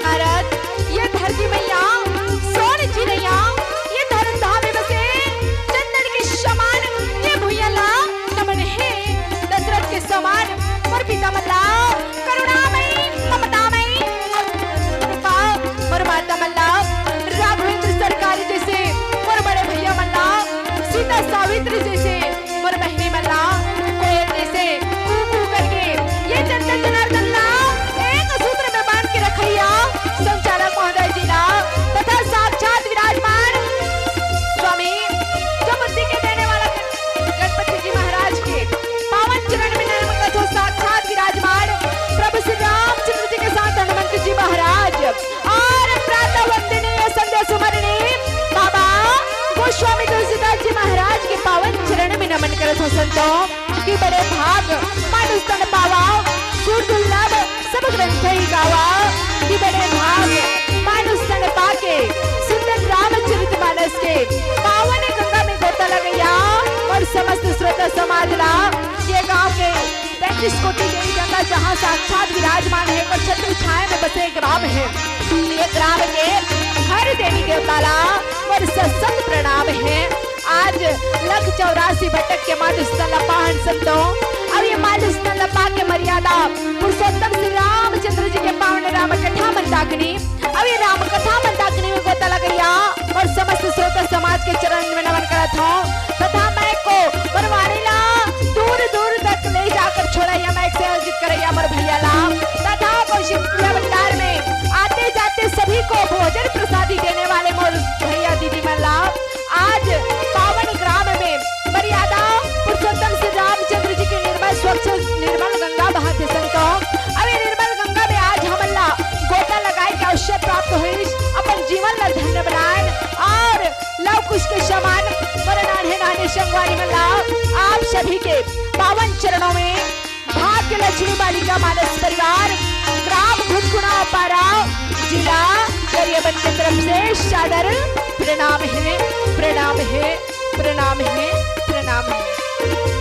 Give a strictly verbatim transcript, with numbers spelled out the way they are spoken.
भारत, ये धरती मैया, सोन चिरैया, ये धरम धाम में बसे चंदन के समान ये भुइयां ला नमन हे। दशरथ के समान मोर पिता मन ला करुणामयी, ममतामयी और कृपा मोर माता मन ला राघवेंद्र सरकार जैसे मोर बड़े भैया मन ला सीता सावित्री जैसे मोर बहिनी मन ला कोयल जैसे कू कू करके ये जनता जनार्दन ला एक सूत्र में बांध के रखइया संचालक महोदय जी ला तथा साक्षात विराजमान स्वामी जो बुद्धि के देने वाला गणपति जी महाराज के पावन चरण में नमन करथो। साक्षात विराजमान प्रभु श्री रामचंद्र जी के साथ हनुमंत जी महाराज और प्रातः वंदनीय संध्या सुमरणी बाबा गोस्वामी तुलसीदास जी महाराज के पावन चरण में नमन करत हो संतों कि बड़े भाग मानुष तन पावा, सुर दुर्लभ सब ग्रंथ ही गावा। कि बड़े भाग मानुष तन पाके सुंदर रामचरित मानस के पावन गंगा में गोता लगइया और समस्त श्रोता समाज ला ये गांव के पैंतीस कोटि देवी देवता जहाँ साक्षात विराजमान हे, पर छत्र छाया में बसे एक राम हे। ये ग्राम के हर देवी देवता ला मोर सत सत प्रणाम हे। आज लख चौरासी भटक के मातृस्थल ला पाहन संतों, अब ये मातृस्थल ला पा के मर्यादा पुरुषोत्तम श्री रामचंद्र जी के पावन राम कथा मंदाकिनी, अब ये राम कथा मंदाकिनी में गोता लगइया और समस्त श्रोता समाज के चरण में नमन करत हूँ तथा मैं को परवारी ला दूर दूर तक ले जाकर छोड़इया, मैं से अर्जित करइया मोर भैया ला तथा कौशिक भंडार में आते जाते सभी को भोजन प्रसादी देने वाले मोर भैया दीदी मन ला आज पावन ग्राम में मर्यादा पुरुषोत्तम श्री रामचंद्र जी के निर्मल स्वच्छ निर्मल गंगा बहाथे संतों, अब ये निर्मल गंगा में आज हमन ला गोता लगाए के अवसर प्राप्त होइस, अपन जीवन ला धन्य बनाएन और लव कुश के समान मोर नान्हे नान्हे संगवारी मन ला आप सभी के पावन चरणों में भाग्य लक्ष्मी बालिका मानस परिवार, ग्राम घुटकुना पारा, जिला गरियाबंद के तरफ से सादर प्रणाम हे, प्रणाम हे, प्रणाम हे, प्रणाम हे।